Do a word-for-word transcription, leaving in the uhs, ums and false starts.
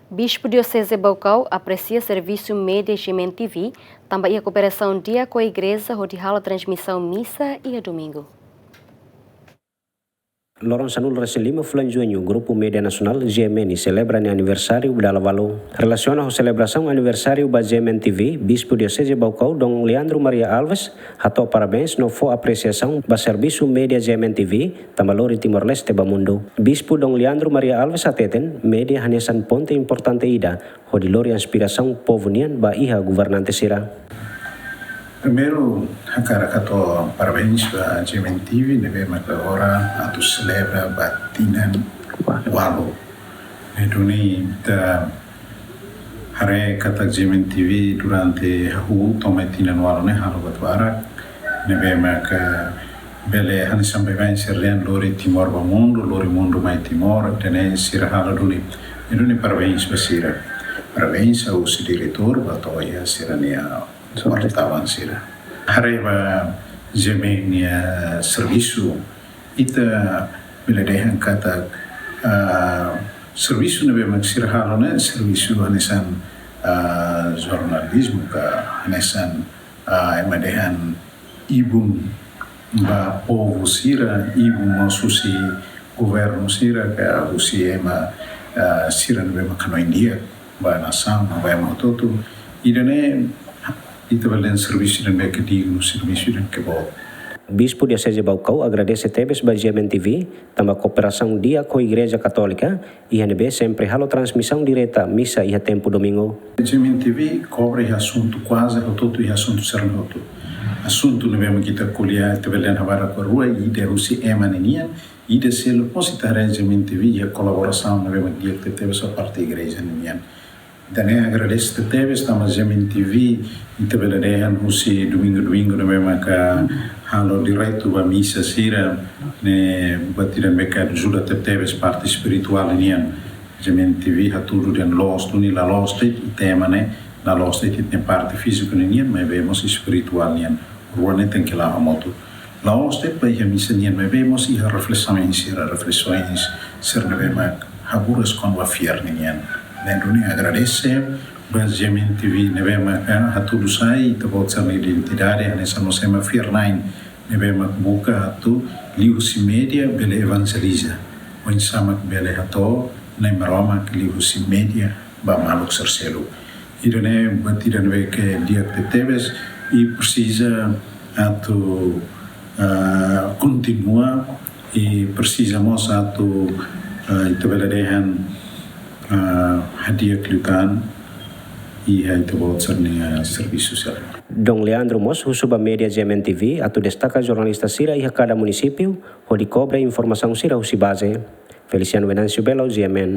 Bispu Dioseze Baucau apresia servisu média G M N T V, tanba iha kooperasaun di'ak ho igreja hodi halo transmisaun misa iha domingu. Loron sanulu-resin-lima fulan Juñu, Grupu Média Nasionál, G M N, selebra nia aniversáriu ba dala ualu. Relasiona ho selebrasaun aniversáriu ba G M N T V, Bispu Dioseze Baucau, Dom Leandro Maria Alves, hato'o parabéns no fó apresiasaun ba servisu média G M N T V, tanba lori Timor-Leste ba mundu. Bispu Dom Leandro Maria Alves hateten, média hanesan ponte importante ida, hodi lori inspirasaun povu nian ba iha governante sira. Primeiru, hakarak hato'o parabéns ba G M N T V, ne'ebé mak agora atu selebra ba tinan ualu. Ne'e duni ita haree katak G M N T V durante hahú to'o mai tinan ualu ne'e halo buat barak, ne'ebé mak bele hanesan baibain sira dehan lori Timor ba mundu, lori mundu mai Timor, ida-ne'e sira halo duni. Ne'e duni parabéns ba sira. Parabéns ba husi diretór ba to'o iha sira-nia wartawan sira. Haree ba G M N nia servisu, ita bele dehan katak, ah, servisu ne'ebé mak sira halo ne'e servisu hanesan, ah, jornalizmu ka hanesan, ah, ema dehan ibun ba povu sira, ibun mós husi governu sira, ka husi ema, ah, sira ne'ebé mak hanoin di'ak ba nasaun, ba ema hotu-hotu. Ida-ne'e ita bele dehan servisu ida-ne'ebé ke dignu, servisu ida-ne'ebé ke boot. Bispu Dioseze Baucau agradese tebes ba G M N T V, tanba kooperasaun di'ak ho Igreja Katólika, iha ne'ebé sempre halo transmisaun direta misa iha tempu domingu. G M N T V kobre iha asuntu kuaze hotu-hotu iha asuntu sira-ne'e hotu. Asuntu ne'ebé mak ita ko'alia, ita bele dehan habadak rua, ida husi ema ninian, ida seluk mós ita haree G M N T V iha kolaborasaun ne'ebé mak di'ak tebes ho parte igreja ninian. Entaun ne'e agradese tebes tanba G M N T V, ita bele dehan husi domingu-domingu ne'ebé maka halo diretu ba misa sira, ne'e buat ida ne'ebé ke ajuda tebes parte espirituál nian. G M N T V hatudu dehan loos duni, la loos de'it ita ema ne'e, la loos de'it ita-nia parte fíziku nian, maibé mós espirituál nian. Rua ne'e tenke la'o hamutuk. La'ós de'it ba iha misa nian, maibé mós iha reflesaun sira, reflesaun sira ne'ebé mak haburas kona-ba fiar nian. Ne'e duni agradese ba G M N T V ne'ebé mak hatudu sai ita-boot sira-nia identidade, hanesan mós ema fiar-na'in ne'ebé mak buka atu liuhusi média bele evanjeliza. Oinsá mak bele hato'o Na'i Maromak liuhusi média ba maluk sira seluk. Ida-ne'e buat ida ne'ebé ke di'ak tebes i presiza atu, ah, kontinua i presiza mós atu, ah, ita bele dehan, ah, hadi'a liután iha ita-boot sira-nia servisu sosiál. Dom Leandro mós husu ba média G M N T V atu destaka jornalista sira iha kada munisípiu hodi kobre informasaun sira husi baze. Feliciano Venâncio Belo, G M N.